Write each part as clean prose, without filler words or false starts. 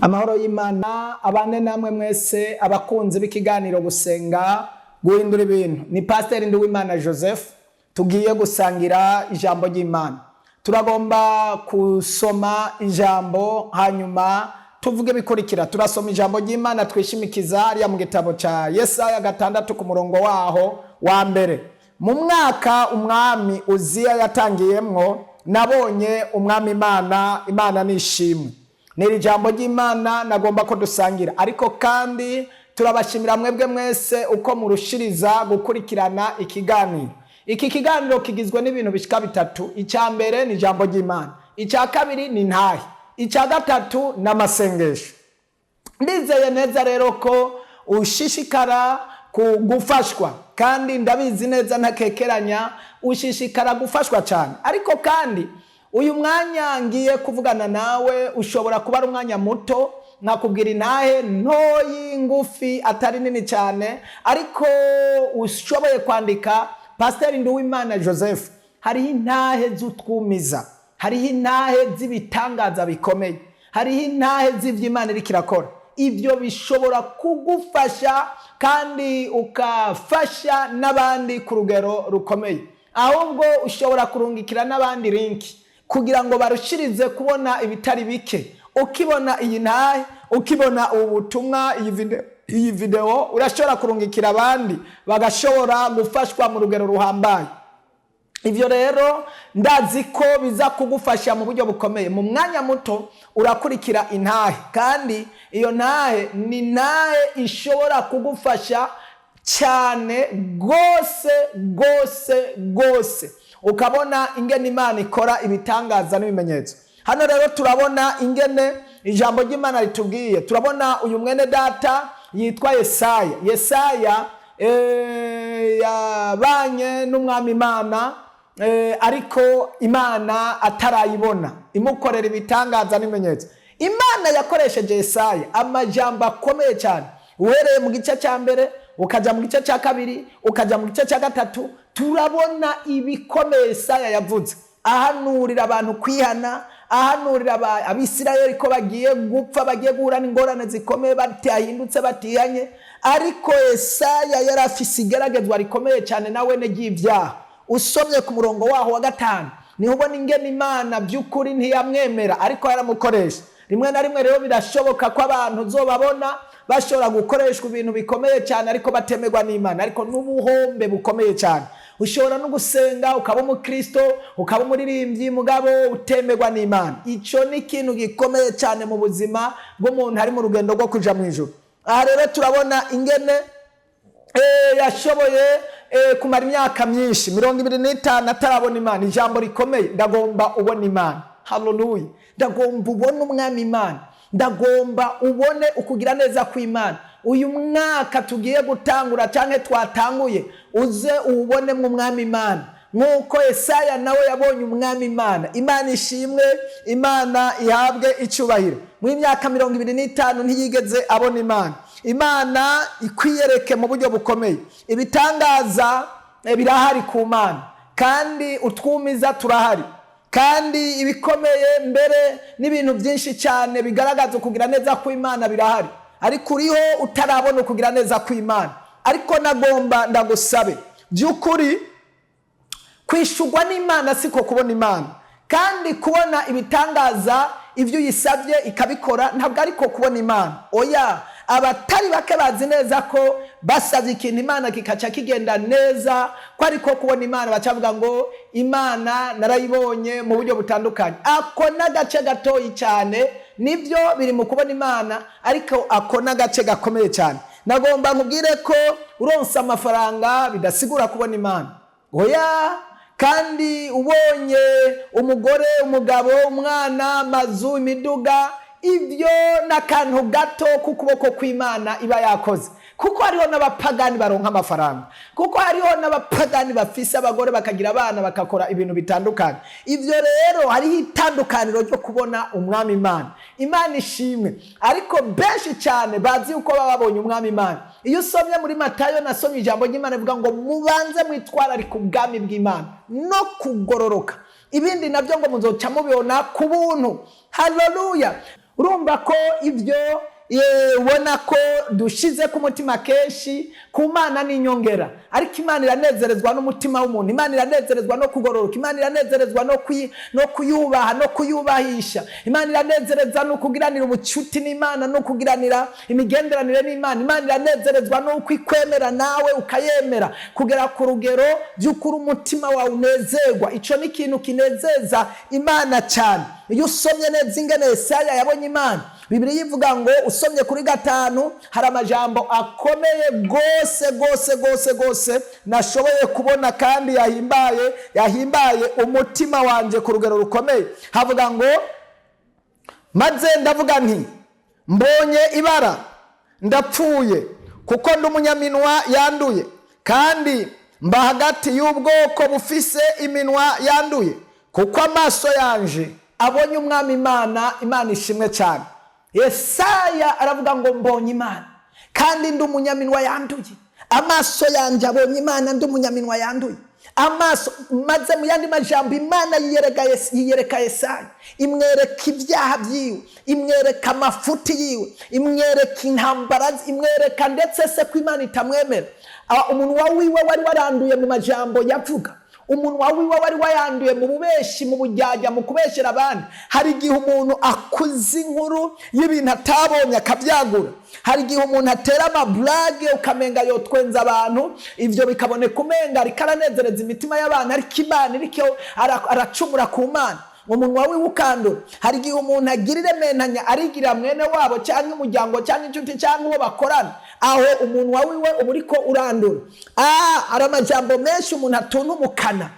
Amahoro y'Imana abane namwe mwese, abakunzi b'ikiganiro Gusenga Guhindura Ibintu. Ni Pasiteri Nduwimana Joseph, tugiye gusangira ijambo ry'Imana. Turagomba gusoma ijambo, hanyuma tuvuge bikurikira. Turasoma ijambo ry'Imana twishimikiza hariya mu gitabo cya Yesaya 6 ku murongo waho wa mbere. Mu mwaka umwami Uziya yatangiyemwo, nabonye Umwami Imana. Imana nishimwe. Ni iri jambo ry'Imana nagomba ko dusangira, ariko kandi turabashimira mwebwe mwese uko murushiriza gukurikirana ikiganiro. Iki kiganiro kigizwe n'ibintu bishika bitatu. Icya mbere ni ijambo ry'Imana, icya kabiri ni ntahe, icya gatatu ni amasengesho. Ndizeye neza rero ko ushishikara gufashwa, kandi ndabizi neza ntakekeranya ushishikara gufashwa cyane. Ariko kandi uyu mwanya ngiye kuvugana nawe ushobora kuba ari umwanya muto, nkakubwira intahe ntoyi, ngufi, atari nini cyane, ariko ushoboye kwandika Pasiteri Nduwimana Joseph. Hariho intahe z'utwumiza, hariho intahe z'ibitangaza bikomeye, hariho intahe z'iby'Imana iriko irakora. Ibyo bishobora kugufasha kandi ukafasha n'abandi ku rugero rukomeye. Ahubwo ushobora kurungikira n'abandi link kugira ngo barushirize kubona ibitari bike. Ukibona iyi ntahe, ukibona ubu butumwa, iyi video, urashobora kurungikira abandi bagashobora gufashwa mu rugero ruhambaye. Ibyo rero ndazi ko biza kugufasha mu buryo bukomeye. Mu mwanya muto urakurikira intahe, kandi iyo ntahe ni intahe ishobora kugufasha cyane rwose rwose rwose, ukabona ingene Imana ikora ibitangaza n'ibimenyetso. Hano rero turabona ingene ijambo ry'Imana ritubwiye. Turabona uyu mwene data yitwa Yesaya. Yesaya yabanye n'Umwami Imana, ariko Imana atarayibona imukorera ibitangaza n'ibimenyetso. Imana yakoresheje Yesaya amajambo akomeye cyane. Uhereye mu gice cya mbere, ukajya mu gice cya kabiri, ukajya mu gice cya gatatu, turabona ibikomeye Yesaya yavuze, ahanurira abantu kwihana, ahanurira Abisirayeli ko bagiye gupfa, bagiye guhura n'ingorane zikomeye batahindutse, batihanye. Ariko Yesaya yari afise igeragezwa rikomeye cyane nawe ry'ibyaha. Usomye ku murongo waho wa gatanu, niho ubona ingene Imana by'ukuri ntiyamwemera, ariko yaramukoresha. Rimwe na rimwe rero birashoboka ko abantu uzobabona bashobora gukoreshwa ibintu bikomeye cyane, ariko batemerwa n'Imana, ariko n'ubuhombe bukomeye cyane. Ushobora no gusenga, ukaba umukristo, ukaba umuririmbyi, mugabo utemerwa n'Imana. Icyo ni ikintu gikomeye cyane mu buzima bw'umuntu ari mu rugendo rwo kuja mu ijuru. Aha rero turabona ingene yashoboye kumara imyaka myinshi, 25, atarabona Imana. Ijambo rikomeye: ndagomba ubona Imana. Haleluya! Ndagomba ubone Umwami Imana, ndagomba ubone ukugira neza kw'Imana. Uyu mwaka tugiye gutangura cyangwa twatanguye, uze uwubonemo Umwami Imana nk'uko Yesaya nawe yabonye Umwami Imana. Imana ishimwe, Imana ihabwe icyubahiro. Mu myaka 25 ntiyigeze abona Imana. Imana ikwiyereke mu buryo bukomeye. Ibitangaza birahari ku Mana, kandi utwumiza turahari, kandi ibikomeye mbere n'ibintu byinshi cyane bigaragaza ukugira neza kw'Imana birahari, ariko uriho utarabona ukugira neza kw'Imana. Ariko nagomba ndagusabe by'ukuri, kwishurwa n'Imana siko kubona Imana, kandi kubona ibitangaza, ibyo uyisabye ikabikora, ntabwo ariko kubona Imana. Oya, abatari bake bazi neza ko basabye ikintu Imana kikaca kigenda neza, ko ariko kubona Imana. Bacavuga ngo Imana narayibonye mu buryo butandukanye. Ako n'agace gatoyi cyane. Nibyo biri mu kubona Imana, ariko ako n'agace gakomeye cyane. Nagomba nkubwire ko uronse amafaranga bidasigura kubona Imana. Oya, kandi ubonye umugore, umugabo, umwana, amazu, imiduga, ibyo ni akantu gato k'ukuboko kw'Imana iba yakoze, kuko hariho n'abapagani baronka amafaranga, kuko hariho n'abapagani bafise abagore, bakagira abana, bagakora ibintu bitandukanye. Ibyo rero hariho itandukaniro ryo kubona Umwami Imana. Imana ishimwe. Ariko benshi cyane bazi yuko baba babonye Umwami Imana. Iyo usomye muri Matayo, nasomye ijambo ry'Imana rivuga ngo mubanze mwitwararike ubwami bw'Imana no kugororoka, ibindi nabyo ngo muzoca mubibona ku buntu. Haleluya! Urumva ko ibyo ubona ko dushize ku mutima kenshi ku Mana n'inyongera, ariko Imana iranezerezwa n'umutima w'umuntu. Imana iranezerezwa no kugororoka. Imana iranezerezwa no kuyubaha no kuyubahisha. Imana iranezereza no kugiranira ubucuti n'Imana no kugiranira imigenderanire n'Imana. Imana iranezerezwa n'uko ikwemera nawe ukayemera kugera ku rugero by'ukuri umutima wawe unezerwa. Ico ni ikintu kinezeza Imana cyane. Iyo usomye neza ingene Yesaya yabonye Imana, Bibiliya ivuga ngo, usomye kuri 5, hari amajambo akomeye gose gose gose gose nashoboye kubona kandi yahimbaye umutima wanje ku rugero rukomeye. Havuga ngo: "Maze ndavuga nti: Mbonye ibara, ndapfuye, kuko ndi umunyaminwa yanduye, kandi mba hagati y'ubwoko bufise iminwa yanduye, kuko amaso yanje abonye Umwami Imana." Imana ishimwe cyane. Yesaya aravuga ngo: "Mbonye Imana kandi ndi umunyaminwa yanduye. Amaso yanjye abonye Imana, ndi umunyaminwa yanduye." Amaso maze, mu yandi majambo, Imana yiyereka Yesaya, imwereka ibyaha byiwe, imwereka amafuti yiwe, imwereka intambara ze, imwereka ndetse se ko Imana itamwemera. Umunwa wiwe wari waranduye mu majambo yavuga, umunwa wiwe wari wayanduye mu bubeshi, mu bujyajya, mu kubeshyera abandi. Hari igihe umuntu akuza inkuru y'ibintu atabonye akabyagura. Hari igihe umuntu atera amablague, ukamenga yotwenza abantu, ibyo bikaboneka umenga ariko aranezereza imitima y'abantu, ariko Imana iriko aracumura ku Mana, umunwa wiwe ukandura. Hari igihe umuntu agira irementanya, arigira mwene wabo cyangwa umuryango cyangwa inshuti cyangwa uwo bakorana, aho umunwa wiwe uba uriko urandura. Hari amajambo menshi umuntu atuntumukana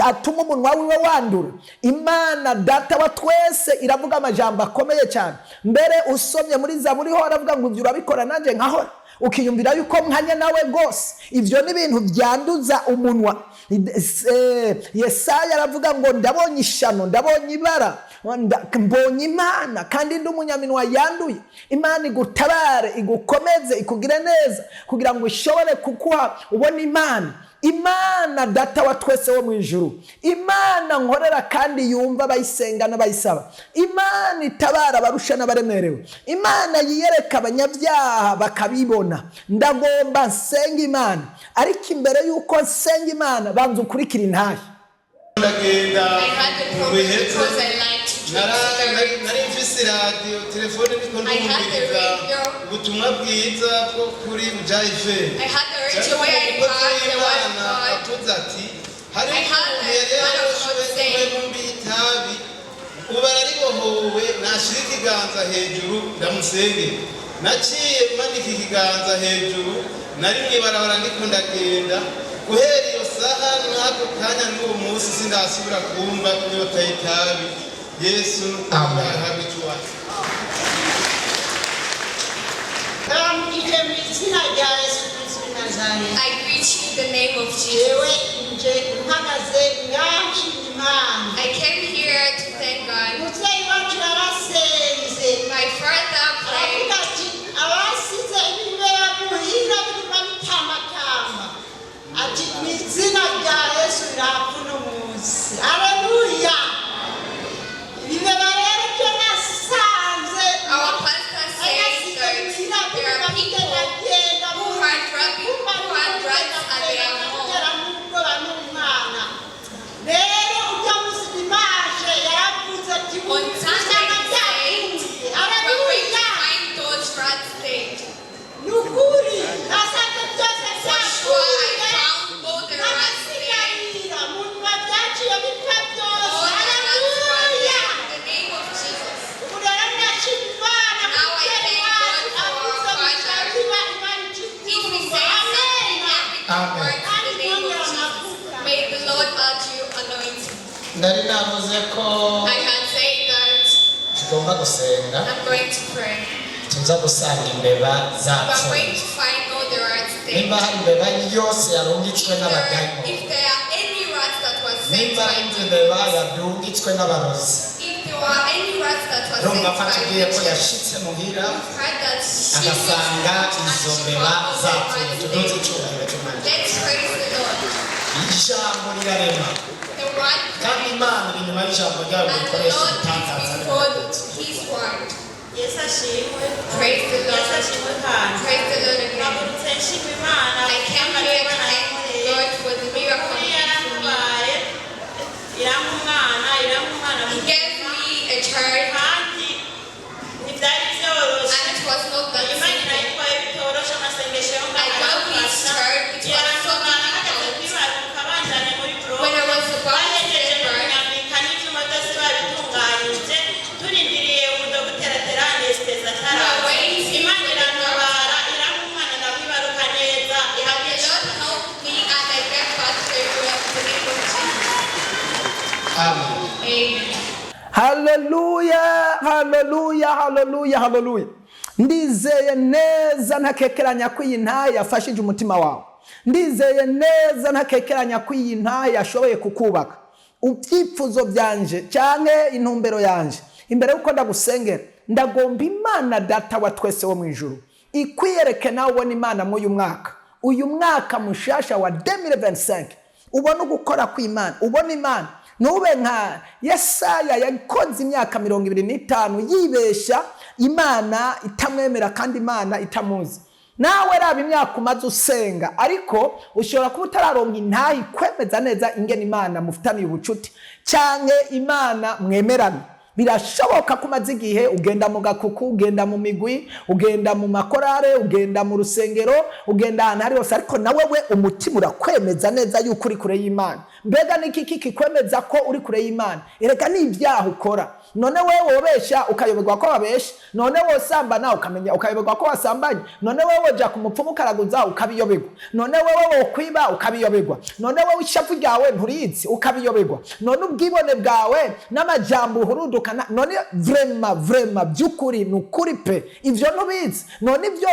atuma umunwa wiwe wandura. Imana Data wa twese iravuga amajambo akomeye cyane. Mbere usomye muri Zaburi ho aravuga ngo: "Ibyo urabikora nanjye nkahora," ukiyumvira yuko nkanya nawe rwose. Ibyo ni ibintu byanduza umunwa. Yesaya aravuga ngo: "Ndabonye ishano, ndabonye ibara, mbonye Imana kandi ndi umunyaminwa yanduye." Imana igutabare, igukomeze, ikugire neza kugira ngo ishobore kukuha ubona Imana. Imana Data wa twese wo mu ijuru, Imana nkorera kandi yumva abayisenga n'abayisaba, Imana itabara abarusha n'abaremerewe, Imana yiyereka abanyabyaha bakabibona, ndagomba nsenga Imana. Ariko imbere y'uko nsenga Imana, banza ukurikira intahe. Ndagenda. I had the problem because I like to drink cigarettes. Nari mfise iradiyo, telefone, niko I had the ndumviriza radio. ubutumwa bwiza bwo kuri Buja FM. I had the radio where I heard the word of God. Avuze ati hari I had umuntu the yari man of God yaroshewe saying, n'inkumbi y'itabi, ubu araribohowe, nashira ikiganza hejuru ndamusengera. Naciye manika ikiganza hejuru, nari mw'ibarabara ndiko ndagenda. Guhera iyo saha n'ako kanya n'uwo munsi sindasubira kumva inyota y'itabi. Yesu Amen. ahabwe icyubahiro. Ndaramukije mu izina rya Yesu Kristo w'i Nazareti. I greet you in the name of Jesus. Jewe nje mpagaze nshima Imana. I came here to thank God. Umubyeyi wacu yarasenze. My father prayed. Aravuga ati abasize ibibera muhira birimo bitambatamba, ati mu izina rya Yesu birapfa uno munsi. Aleluya! Ibibera rero byo nasanze Our pastor said that there are people who had rats at their home. Rero ujya munsi dimanche yaravuze ati On Sunday he said, "We're going to find those rats dead." Ni ukuri nasanze byose For sure, I found all the rats dead. N'agasigarira mu nyuma byaciye bipfa byose. All the rats were Haleluya! dead in the name of Jesus. Ubu rero ndashima Imana. Now I thank God for our Father. If we say something, everything Amen. works in the name of Jesus. May the Lord add you anointing. Nari navuze ko I had said that tugomba gusenga. I'm going to pray. Tuza gusanga imbeba We're going zapfuye. to find all the rats dead. Nimba hari imbeba yose yarungitswe If there, n'abadayimoni, if there are any rats that were sent nimba by hari demons, imbeba yarungitswe n'abarozi, if there were any rats that were sent urumva ko by atubwiye ko witches, yashitse muhira we've heard that she agasanga went and izo she mbeba found all the zapfuye. rats Tuduze dead. icyubahiro cy'Umwana. Let's praise the Lord. Ijambo rirarema. The word Kandi Imana iri inyuma y'ijambo ryayo and the rikoresha Lord is ibitangaza. before his word. Yesu ashimwe. Praise the Yesu Lord. ashimwe kandi. Praise the Lord again. Mpagurutse nshima Imana. I came here to thank God for the miracle Kuri He did for me. yaramubaye, irampa umwana, irampa umwana He gave me a child, kandi ntibyari byoroshe. and it was not that Imana simple. irayitwaye bitoroshe, amasengesho yo I got this child, it was so Hageze difficult. kwibaruka banjanye muri bloc. When I was about to Bahejeje give birth, kunyambika n'ivyuma byose babitunganyije, turindiriye umudogiteri atera anesthésie ataraza. We are waiting Imana for the irantabara, irampa umwana ndamwibaruka neza, the ihabwa Lord helped me and I gave birth very well in the name of Jesus. Amen. Amen. Haleluya, haleluya, haleluya, haleluya! Ndizeye neza ntakekeranya ko iyi ntahe yafashije umutima wawe. Ndizeye neza ntakekeranya ko iyi ntahe yashoboye kukubaka. Ibyifuzo byanje cyangwa intumbero yanje imbere y'uko ndagusengera, ndagomba Imana Data wa twese wo mu ijuru ikwiyereke, nawe ubona Imana muri uyu mwaka, uyu mwaka mushasha wa 2025, ubona ugukora kw'Imana, ubona Imana. Ntube nka Yesaya yakoze imyaka 25 yibesha Imana itamwemera kandi Imana itamuzi. Nawe raba imyaka umaze usenga, ariko ushobora kuba utararonka intahe ikwemeza neza ingene Imana mufitaniye ubucuti cyangwa Imana mwemerana. Birashoboka ko umaze igihe ugenda mu gakuku, ugenda mu migwi, ugenda mu makorare, ugenda mu rusengero, ugenda ahantu hari hose, ariko nawe we umutima urakwemeza neza yuko uri kure y'Imana. Mbega niki kikwemeza ko uri kure y'Imana? Erega ni ibyaha ukora. None wewe wobesha ukayoberwa ko wabesha? None wosambana ukamenya ukayoberwa ko wasambanye? None wewe woja ku mupfumu ukaraguza ukabiyoberwa? None wewe wokwiba ukabiyoberwa? None wewe ishavu ryawe nturizi ukabiyoberwa? None ubwibone bwawe n'amajambo uhurudukana, none vraiment, vraiment, by'ukuri, ni ukuri pe, ivyo ntubizi? None ibyo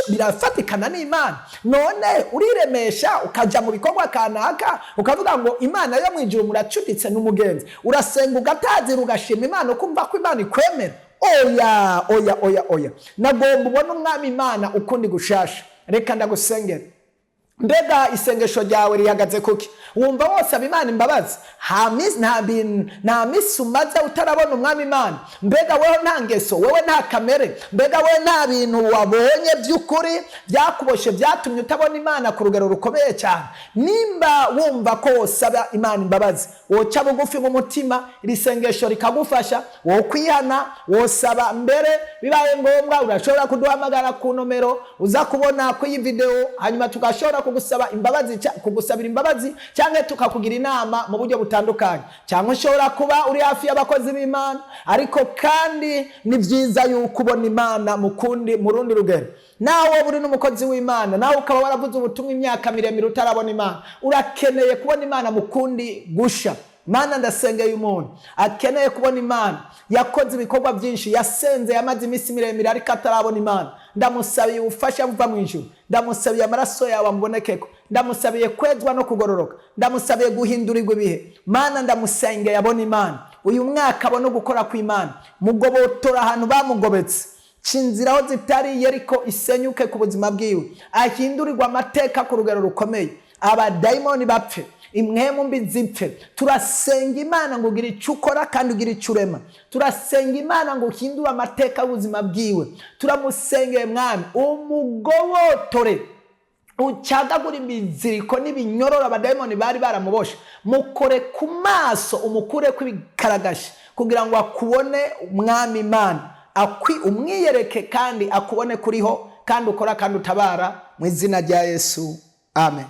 birafatikana n'Imana? None uriremesha ukaja mu bikorwa kanaka ukavuga ngo Imana yo mu ijuru muracuditse n'umugenzi? Urasenga, ugatazira, ugashima Imana, ukumva ko Imana ikwemera? Oya, oya, oya, oya! Nagomba ubone Umwami Imana ukundi gushasha. Reka ndagusengera. Mbega isengesho ryawe rihagaze kuki? Wumva wosaba Imana imbabazi? Nta bintu, nta misi umaze utarabona Umwami Imana. Mbega wewe nta ngeso, wewe nta kamere, mbega wewe nta bintu wabonye by'ukuri byakuboshe, byatumye utabona Imana ku rugero rukomeye cyane? Nimba wumva ko wosaba Imana imbabazi, woca bugufi mu mutima, iri sengesho rikagufasha, wokwihana, wosaba mbere, bibaye ngombwa urashobora kuduhamagara ku nomero uza kubona ku iyi video, hanyuma tugashobora kugusaba imbabazi, kugusabira imbabazi cyangwa tukakugira inama mu buryo butandukanye, cyangwa ushobora kuba uri hafi y'abakozi b'Imana. Ariko kandi ni byiza yuko ubona Imana mu kundi, mu rundi rugero. Nawe uri n'umukozi w'Imana, nawe ukaba waravuze ubutumwa imyaka miremire utarabona Imana, urakeneye kubona Imana mu kundi gusha. Mana, ndasengeye umuntu akeneye kubona Imana, yakoze ibikorwa byinshi, yasenze, yamaze iminsi miremire ariko atarabona Imana. Ndamusabiye ubufasha buva mu ijuru, ndamusabiye amaraso yawe amubonekeko, ndamusabiye kwezwa no kugororoka, ndamusabiye guhindurirwa ibihe. Mana, ndamusengeye abona Imana uyu mwaka, abone gukora kw'Imana. Mugobotora ahantu bamugobetse, cinzira aho zitari, Yeriko isenyuke ku buzima bwiwe, ahindurirwa amateka ku rugero rukomeye, abadayimoni bapfe, impwemu mbi zipfe. Turasenga Imana ngo ugire icyo ukora kandi ugire icyo urema. Turasenga Imana ngo uhindure amateka y'ubuzima bwiwe. Turamusengeye, Mwami, umugobotore, ucagagura imiziriko n'ibinyororo abadayimoni bari baramuboshe. Mukore ku maso, umukure kw'ibikaragashi kugira ngo akubone. Umwami Imana akwi umwiyereke kandi akubone kuriho kandi ukora kandi utabara, mu izina rya Yesu, amen.